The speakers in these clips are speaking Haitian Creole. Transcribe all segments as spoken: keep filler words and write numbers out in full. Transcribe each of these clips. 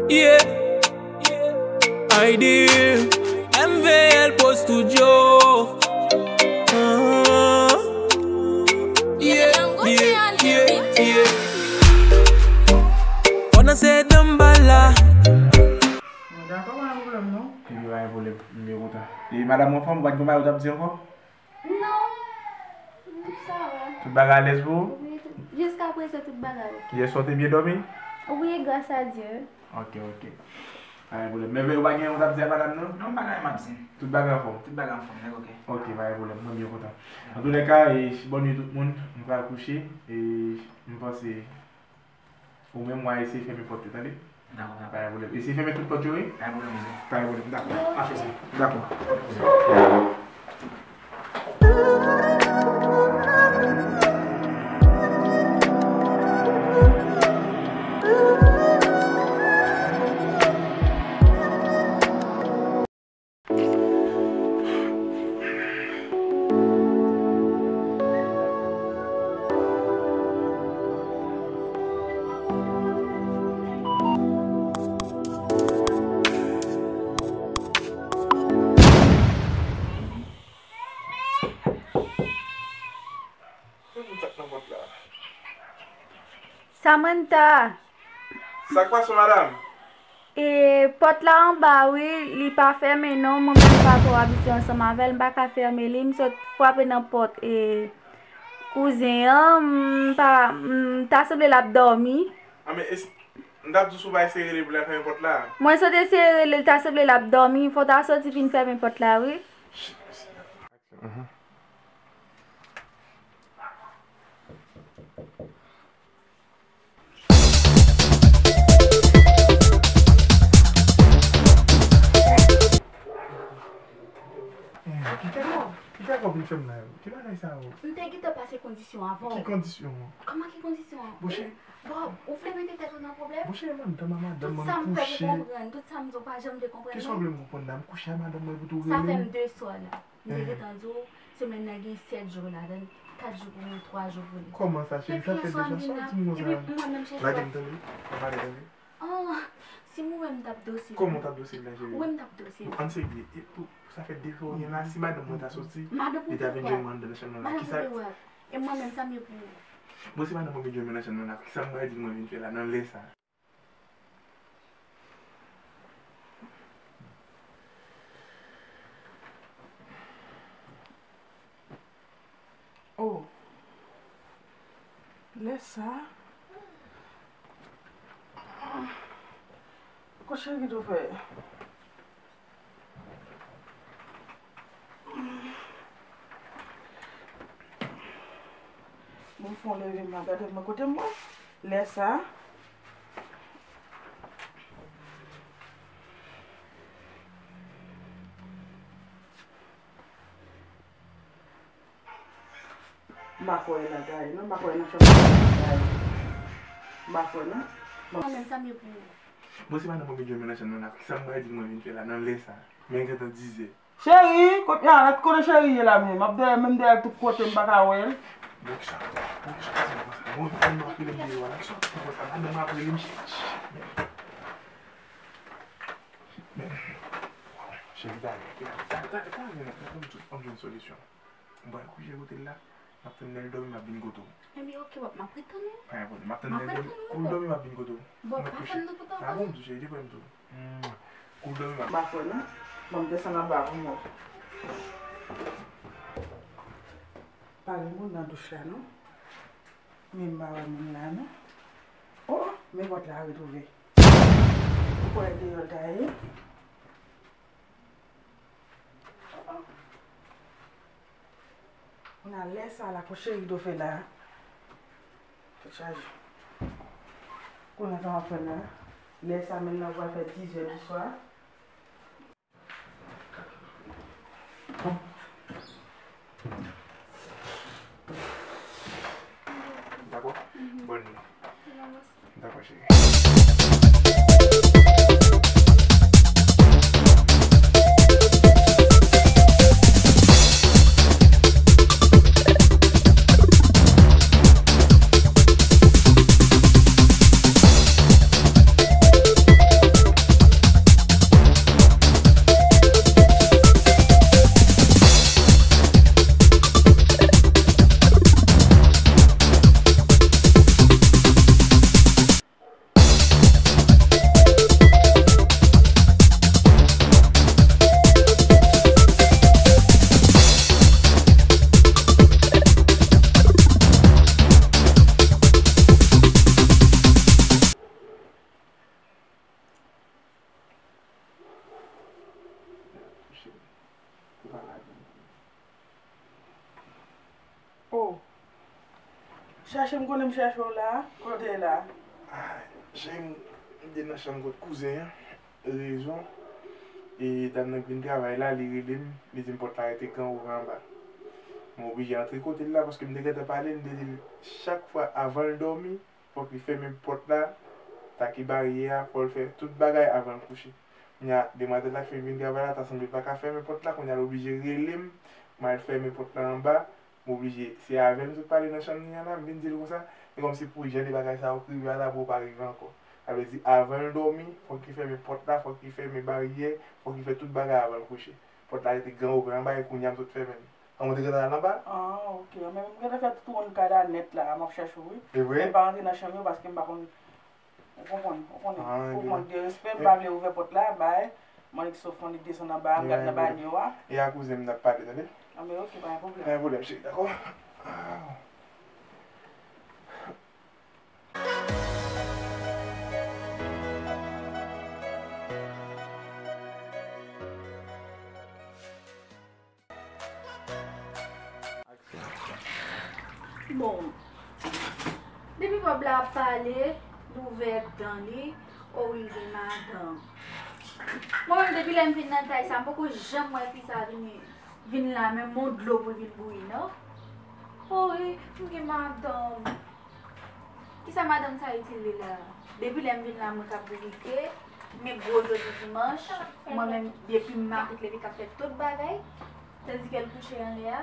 Yeah. Ideal. M V L Pro Studio. Ah. Yeah, yeah, yeah, yeah. Pandan se danm bal la. Dakò, pa gen pwoblèm non. Epi pa gen pwoblèm, m byen kontan. E madanm ou anfòm, ou pa t gen bagay ou t ap di ankò? Non. Sa va. Tout bagay alèz pou ou? Wi, tout, jiska prezan tout bagay oke. Yè swa w te byen dòmi? Wi, gras a Dye. Oke, oke. Pa gen pwoblèm. Men, men ou pa gen yon t ap di a madanm nan? Non, m pa gen anyen m ap di. Tout bagay anfòm? Tout bagay anfòm, nèg oke. Oke, pa gen pwoblèm. Mwen byen kontan. Antoulèka, e, bòn nuit tout moun. M pral kouche. E m panse ou menm w a eseye fèmen pòt yo, tande? Dakò, dakò. Pa gen pwoblèm. Eseye fèmen tout pòt yo, wi. Pa gen pwoblèm, kouzen. Pa gen pwoblèm, dakò. M ap fè sa. Dakò. Samantha! Sa k pase, madanm? E, pòt la anba, wi, li pa fèmen non. Mwen menm m pa twò abitye ansanm avè l, m pa ka fèmen li. M sot frape nan pòt, e, kouzen an, m pa, m ta sanble l ap dòmi. A, men, es-, m t ap di w si w pa eseye rele pou l al fèmen pòt la. Mwen sot eseye rele l, ta sanble l ap dòmi. Fò w ta soti vin fèmen pòt la, wi. Mhm. Eh, kite kò, kite kò vin fè m la yo. Ki bagay sa yo? M te gentan pase kondisyon avè w. Ki kondisyon? Kòman ki kondisyon? Bon, cheri. Bob, ou vle mete tèt ou nan pwoblèm? Bon, cheri, madanm a madanm mwen kouche. Tout sa m fè pou konprann, tout sa m di w pa janm vle konprann non. Kisa w vle m konprann la? M kouche a madanm mwen pou tou rele m? Sa fè m de swa la. M te gentan di w, semèn nan gen sèt jou ladan l, kat jou pou mwen, twa jou pou li. Kòman sa, cheri? Sa fè de swa, sa w di m konsa? Epi mwen menm chèche. Lage m tande, pa pale tande. Ah, si m wè m t ap dosye. Kòman w t ap dosye la, cheri? Ou wè m t ap dosye. Bon, ann serye, e pou, pou sa fè de swa ou gen la, si madanm mwen ta soti, li ta vin jwenn mwen anndan nan chanm nan la, kisa? E mwen menm, sa m ye pou ou? Bon, si madanm mwen vin jwenn mwen nan chanm nan la, kisa m pral di l mwen vin fè la nan lè sa? Oh. Lè sa. Kòchè ki tou fè. Bon, fon leve m la, gade mwen kote m wè. Lè sa. M pa kwè nan kay non, m pa kwè nan chanm kay. M pa kwè non. Mwen menm sa m ye pou ou. Bon, si madanm mwen vin jwenn mwen nan chanm nan la, kisa m pral di l mwen vin fè la nan lè sa? Men gentan dizè. Cheri, kot, a, kote cheri ye la menm? M ap dèyè, menm dèyè l tout kote, m pa ka wè l. Bon, kisa, bon, kisa w ap di konsa? Bon, ann ap rele m deyò a la, kisa w ap di konsa? Madanm ap rele m, cheri. Men, men, cheri, talè, talè, talè, talè, ann jwenn solisyon. M pral kouche kote l la, m ap tann lè l dòmi, m ap vin kote w. Enben, oke, Bob, m ap ret tann ou. Pa gen pwoblèm, m ap tann lè l dòmi, kou l dòmi, m ap vin kote w. Bob, pa fè m nan pwoblèm. Pa bon, m tou, cheri, di pwoblèm tou. Hmm. Kou l dòmi, m ap. M pa kwè non. Bon, m desann anba pou mwen. Pa gen moun nan douch la, non. Men m pa wè moun la, non. Oh, men pòt la retwouve. Ou kwè deyò l ta ye? Oh, oh. Kounye a lè sa la, kòchè rido fè la. Tèt chaje. Kounye a sa m ap fè la. Lè sa menm nan pral fè dizè di swa. Dakò? Bòn nuit. Dakò, cheri. Chache m konnen m chache w la, kote w te ye la? Ah, cheri m, m te nan chanm kot kouzen an, rezon. E dam nan k vin travay la, li rele m, li di m pòt la rete gran ouvè anba. Mwen oblije antre kote l la, paske m te gentan pale l, m te di l chak fwa avan l dòmi, fòk li fèmen pòt la, sa ki baryè a, fò l fè tout bagay avan l kouche. Kounye a, demwazèl la fin vin travay la, ta sanble l pa ka fèmen pòt la, kounye a l oblije rele m, m al fèmen pòt la anba, m oblije, se avè l m sot pale nan chanm li an la, m vin di l konsa, se kòmsi pou jan de bagay sa yo k rive a la pou yo pa rive ankò. Sa vle di, avan l dòmi, fòk li fèmen pòt la, fòk li fèmen baryè, fòk li fè tout bagay avan l kouche. Pòt la rete gran ouvè anba, e kounye a m sot fèmen l. An, ou te gentan al anba? Ah, ok. Mwen menm, m gentan fè tout wonn kay la nèt la, m ap chèche w, wi. E vre? Mwen pa rantre nan chanm yo paske m pa konn. Ou konprann, ou konnen. Ah, pou mank de respè, m pa vle ouvè pòt la, bay. Mwen, Nixo fon, li desann anba, m gad nan banyo a. E a kouzen m n ap pale, tande? Ah, men ok, pa gen pwoblèm. Pa gen pwoblèm, cheri, dakò? Ah. Bon, depi Bob la ap pale, l ouvè dan li, o wi, l gen madanm. Mwen menm, depi lè m vin nan kay sa, m poko janm wè fi sa vin, vin la, menm yon dlo pou l vin bouyi, non. O wi, m gen madanm. Kisa madanm sa itil li la? Depi lè m vin la, mwen k ap bourike, men gwo jodi dimanch, mwen menm, depi m maten leve k ap fè tout bagay, tandike l kouche anlè a.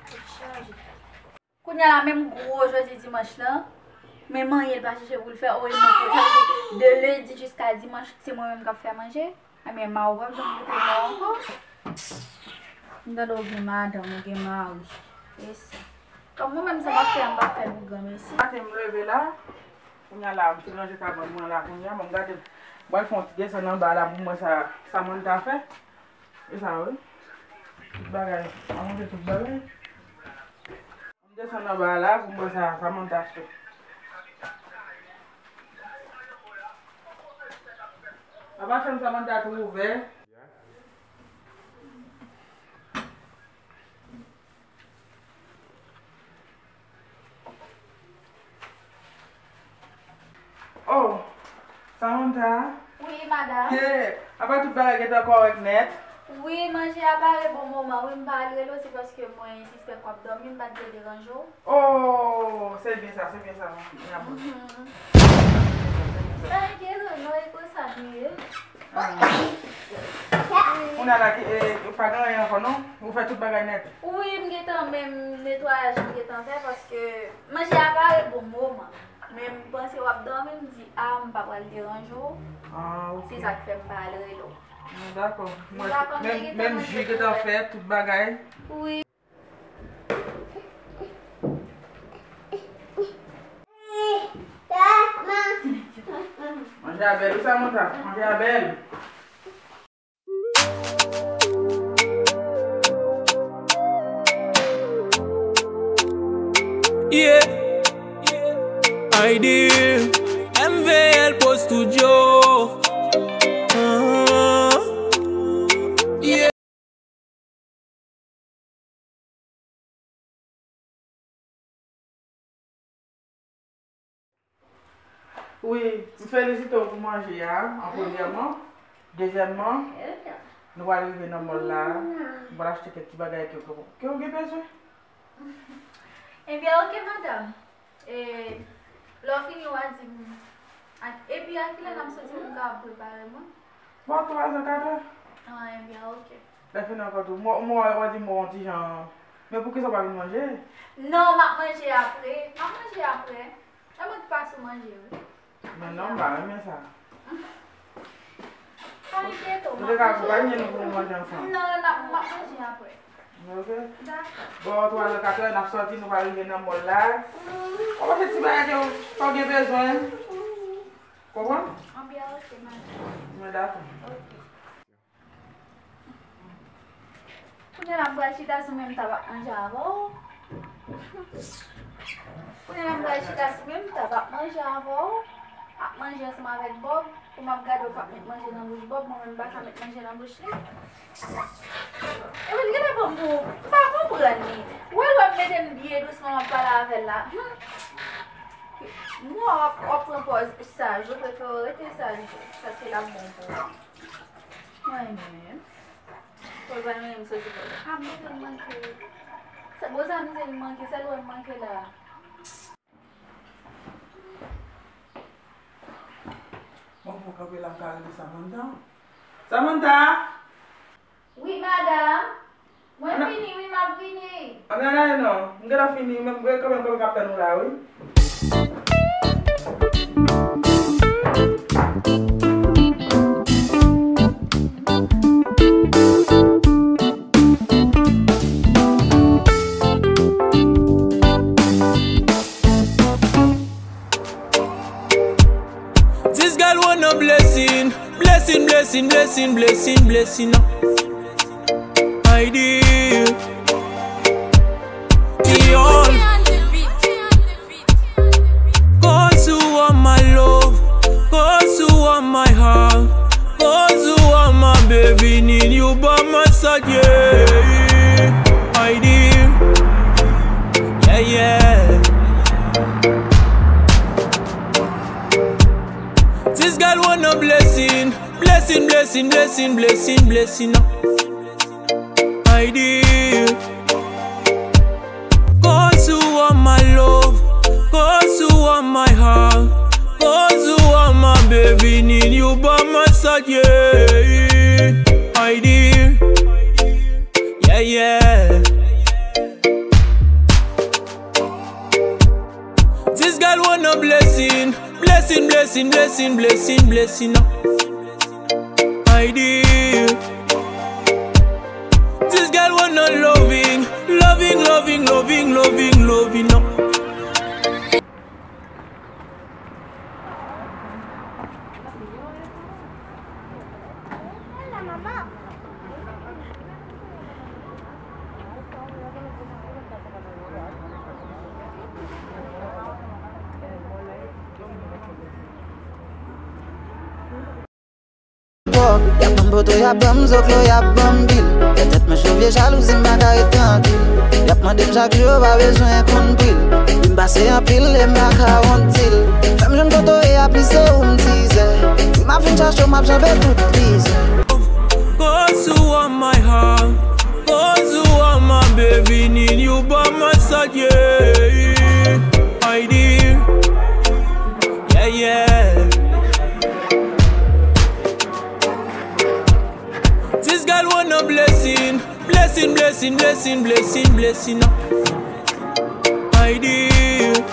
Tèt chaje. Kounye a la, menm gwo jodi dimanch lan, menm anyen l pa chèche pou l fè, o e manje. Sa vle di, de lendi jiska dimanch, se mwen menm k ap fè manje. Ebyen, mari w p ap janm kite mò ankò. M tande w gen madanm, ou gen mari. E sa. Kòm mwen menm, sa m ap fè a, m p ap fè l pou granmesi. Maten m leve la, kounye a la, m fin ranje kabann mwen la, kounye a, bon, m gade, m pral fè yon ti desann anba la pou m wè sa Samantha fè. E sa, wi. Tout bagay. M ap montre tout bagay. M desann anba la pou m wè sa, sa Samantha fè. Apa chanm Samantha tou ouvè. Oh, Samantha. Wi, madanm. Ye, apa tout bagay gentan kòrèk nèt? Wi, manje a pare bon moman. Wi, m pa al rele w, se paske mwen sispèk w ap dòmi, m pa t vle deranje w. Oh, se byen sa, se byen sa. Mwen ap... Mhm. Pa enkyete w non, e konsa m ye. Ah. Wi. Kounye a la, ki, e, pa gen anyen ankò, non? Ou fè tout bagay nèt? Wi, m gentan menm netwayaj m gentan fè, paske manje a pare bon moman. Men m panse w ap dòmi, m di, a, m pa pral deranje w. Ah, ok. Se sa k fè m pa al rele w. Ah, dakò. Menm, menm ji gentan fèt, tout bagay. Wi. Manje a bèl, wi, Samantha. Manje a bèl. Yeah. Ideal. M V L Pro Studio. Ah. Yeah. Wi, m felisite w pou manje a, an premyèman. Dezyèmman, nou pral rive nan mòl la, nou pral achte kèk ti bagay ke, ke, ke w gen bezwen. Ebyen, oke, madanm. E, lè w fini, w a di m, ak, epi a kilè n ap soti pou m kapab prepare mwen? Bò twazè, katrè. Ah, ebyen, oke. Lè fini ankò tou. Mwen, mwen, w a di mwen yon ti jan. Men poukisa w pa vin manje? Non, m ap manje apre. M ap manje apre. E mwen k pa sou manje, wi. Men non, m pa renmen sa. Pa enkyete w, m ap manje apre. Ou te ka akonpanye nou pou nou manje ansanm. Non, n ap, m ap manje apre. Ok. Dakò. Bò twazè, katrè, n ap sòti, nou pral rive nan mòl la. Ou achte ti bagay ke w, ke w gen bezwen. Konprann? Anbyen, ok, madanm. Mwen dakò. Ok. Kounye a la m pral chita sou men m ta ap manje avè w. Kounye a la m pral chita sou men m ta ap manje avè w. Ap manje ansanm avèk Bob. Pou m ap gade w k ap met manje nan bouch Bob, mwen menm m pa ka met manje nan bouch li. Epi l gentan pran m pou, m pa konprann li. Ou wè lè w ap Mete m byen dousman, m ap pale avè l la. Hmm. M wè w ap, w ap pran pòz saj, ou prefere w rete saj, paske l ap bon pou ou. Mwen menm. Fò l pa renmen m soti fò. A, m te fè l manke. Se bon, sa m te manke, sèl wè m manke la. Bon, fò kanpe la, m ka rele Samantha. Samantha! Wi, madanm. Mwen vini, wi, m ap vini. Ann al ale non. M gentan fini, men mwen kanmenm, kanmenm ap tann ou la, wi. This girl want a blessing, blessing, blessing, blessing, blessing, blessing. I did. Dior. Cause you are my love, cause you are my heart, cause you are my baby, need you by my side, yeah. I did. Yeah, yeah. This girl want a blessing, blessing, blessing, blessing, blessing, blessing. I did. Cause you are my love, cause you are my heart, cause you are my baby, need you by my side, yeah. I did. Yeah, yeah. This girl want a blessing, blessing, blessing, blessing, blessing, blessing. I did. This girl want a loving, loving, loving, loving, loving, loving. Y ap ban m poto, y ap ban m zoklo, y ap ban m pil. Tèt mwen cho, vye jalouzi, m pa ka ret trankil. Y ap mande m chak jou, yo pa bezwen konn pri l. Epi m pase anpil, e m pa ka wont di l. Fè m jwenn poto, e a plis se ou m tizè. Wi, m ap fin chache w, m ap janbe tout mizè. Cause you are my heart, cause you are my baby, need you by my side, yeah. I did. Yeah, yeah. This girl want a blessing, blessing, blessing, blessing, blessing, blessing. I did.